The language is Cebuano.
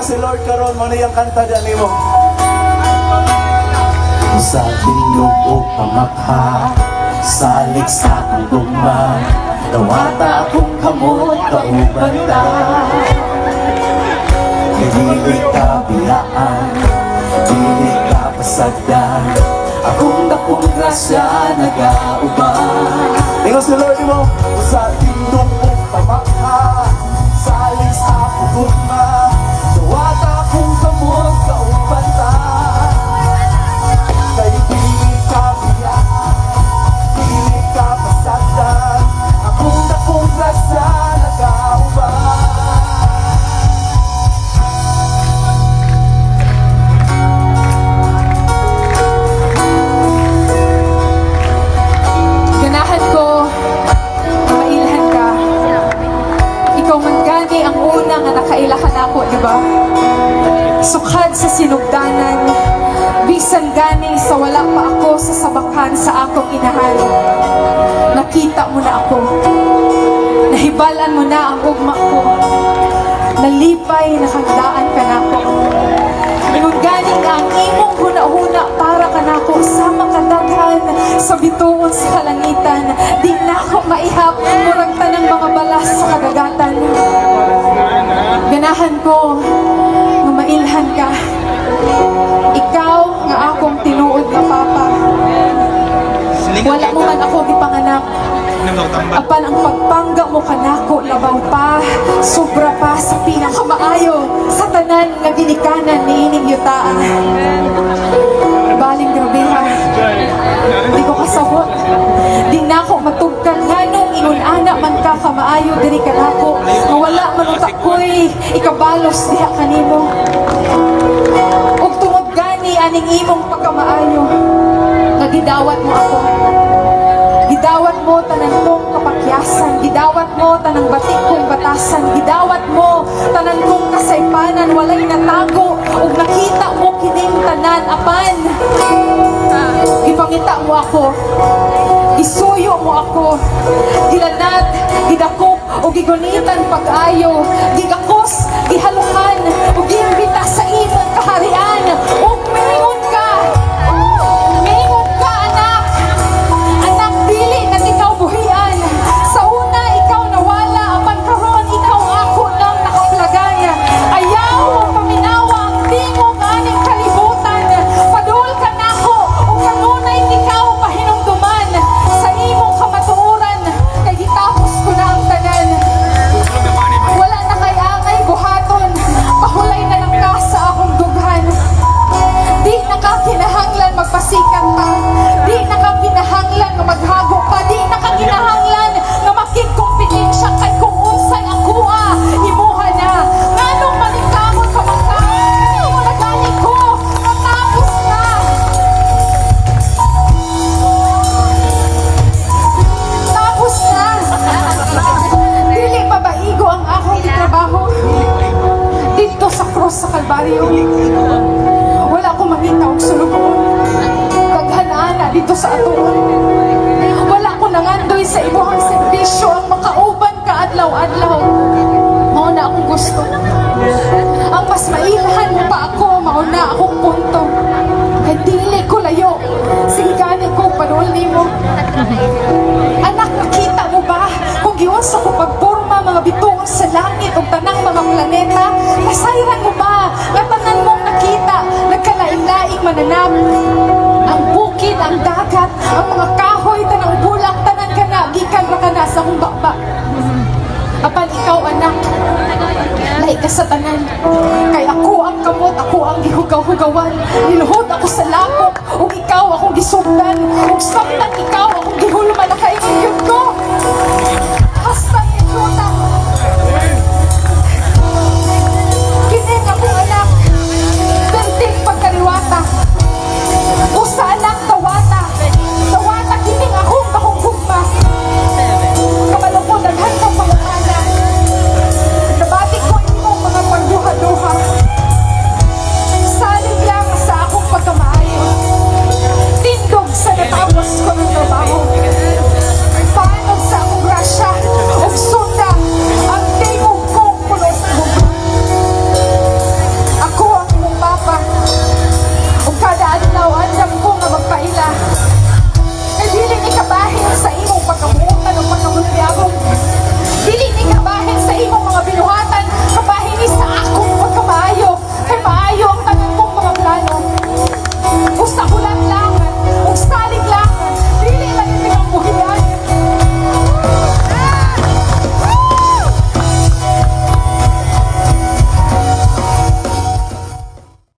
na si Lord karon, mo na iyang kanta diyan nimo. Sa tingog o pamakha, salig sa akong gugma, dawata akong kamot, kauban ta. Kay dili ka biyaan, dili ka pasagdan, akong dakong grasya nagauban. Ingon si Lord mo, sa tindog o pamakha, salig sa akong gugma, dawata akong kamot, kauban ta. Kay dili ka biyaan, dili ka pasagdan, akong dakong grasya nagauban. Ganahan ko na mailhan ka. Ikaw man gani ang una nga nakaila kanako, di ba? Sukad sa sinugdanan, bisan gani sa wala pa ako sa sabakan sa akong inahan. Nakita mo na ako. Nahibalan mo na ang ugma ko. Nalipay nakangdaan ka nako. Ingon gani nga ang imong huna-huna para kanako sama kadaghan sa bituon sa kalangitan. Di nako maihap, murag tanang mga balas sa kadagatan. Ganahan ko nga mailhan ka. Ikaw nga akong tinuod nga papa. Wala mo man ako gipanganak. Apan ang pagpangga mo kanako labaw pa, sobra pa sa pinakamaayo sa tanan nga ginikanan niining yutaa. Baling grabe ha. Di ko kasabot. Di nako matugkan nganong ingon ana man ka kamaayo diri kanako nga wala man unta ko'y ikabalos diha kanimo. Ug tungod gani aning imong pagkamaayo nga gidawat mo ako. Gidawat mo tanan kong kapakyasan, gidawat mo tanang batik kong batasan, gidawat mo tanan kong kasaypanan, walay natago ug nakita mo kining tanan, apan gipangita mo ako. Gisuyo mo ako. Gilanat, gidakop ug gigunitan pag-ayo, gigakos, gihalukan ug giimbita sa imong kaharian. Ug miingon ka. Miingon ka, anak. Anak, dili na ikaw buhian. Sa una, ikaw nawala, apan karon ikaw ako nang nakaplagan. Ayaw mo paminawa ang tingog aning kalibutan. Padul ka nako, ug kanunay ikaw pahinumduman sa imong kamatuoran, kay gitapos ko na ang tanan. Wala na kay angay buhaton, pahulay na lang ka sa akong dughan. Di nakakinahanglan magpasikat pa. Di nakakinahanglan nga maghago pa. Di nakakinahanglan nga makigkompetensya kay kung unsay akoa, imuha na. Nganong maningkamot ka man ka? Mo na gani ko. Natapos na. Tapos na. Dili pa ba igo ang akong gitrabaho dito sa cross sa Kalbaryo? Wala ko mangita og sulugoon. Daghan ana dito sa atoon. Wala ko nangandoy sa imuhang serbisyo ang makauban ka adlaw-adlaw. Mao na akong gusto. Ang mas mailhan mo pa ako, mao na akong punto. Kay dili ko layo. Sige gani ko panuol nimo. Anak, nakita mo ba kung giunsa ko pagporma mga bituon sa langit ug tanang mga planeta? Nasayran mo ba nga tanan mong nakita nagkalain-laing mananap? Ang bukid, ang dagat, ang mga kahoy, tanang bulak, tanan kana gikan ra kana sa akong baba. Apan ikaw, anak, lahi ka sa tanan. Kay ako ang kamot, ako ang gihugaw-hugawan. Niluhod ako sa lakop, ug ikaw akong gisugdan. Ug samtang ikaw akong gihulman, nakaingon gyud ko.